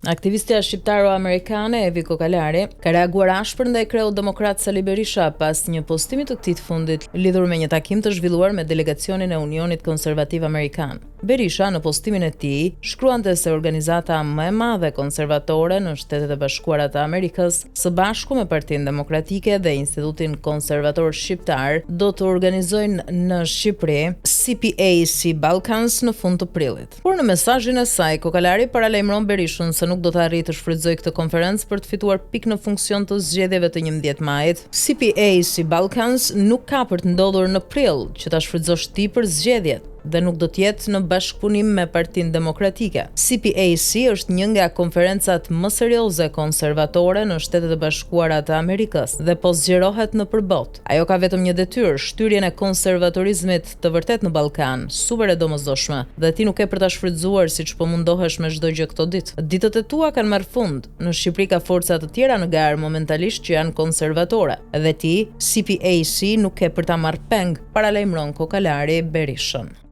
Aktivistja shqiptaro-amerikane Evi Kokalari ka reaguar ashpër ndaj kreut demokrat Sali Berisha pas një postimi të këtij të fundit lidhur me një takim të zhvilluar me delegacionin e Unionit Konservativ Amerikan. Berisha në postimin e tij shkruante se organizata më e madhe konservatore në Shtetet e Bashkuara të Amerikës, së bashku me Partinë Demokratike dhe Institutin Konservator Shqiptar, do të organizojnë në Shqipëri CPAC Balkans në fund të prillit. Por në mesazhin e saj, Kokalari paralajmëron Berishën se nuk do të arrijë të shfrytëzojë këtë konferencë për të fituar pikë në funksion të zgjedhjeve të 11 majit. CPAC Balkans nuk ka për të ndodhur në prill, që ta shfrytëzosh ti për zgjedhjet dhe nuk do të jetë në bashkëpunim me Partinë Demokratike. CPAC është një nga konferencat më serioze konservatore në Shtetet e Bashkuara të Amerikës dhe po zgjerohet nëpër botë. Ajo ka vetëm një detyrë, shtyrjen e konservatorizmit të vërtetë në Ballkan, super e domosdoshme, dhe ti nuk ke për ta shfrytëzuar siç po mundohesh me çdo gjë këto ditë. Ditët e tua kanë marrë fund. Në Shqipëri ka forca të tjera në garë momentalisht që janë konservatore. Dhe ti, CPAC nuk ke për ta marrë peng, paralajmëron Kokalari Berishën.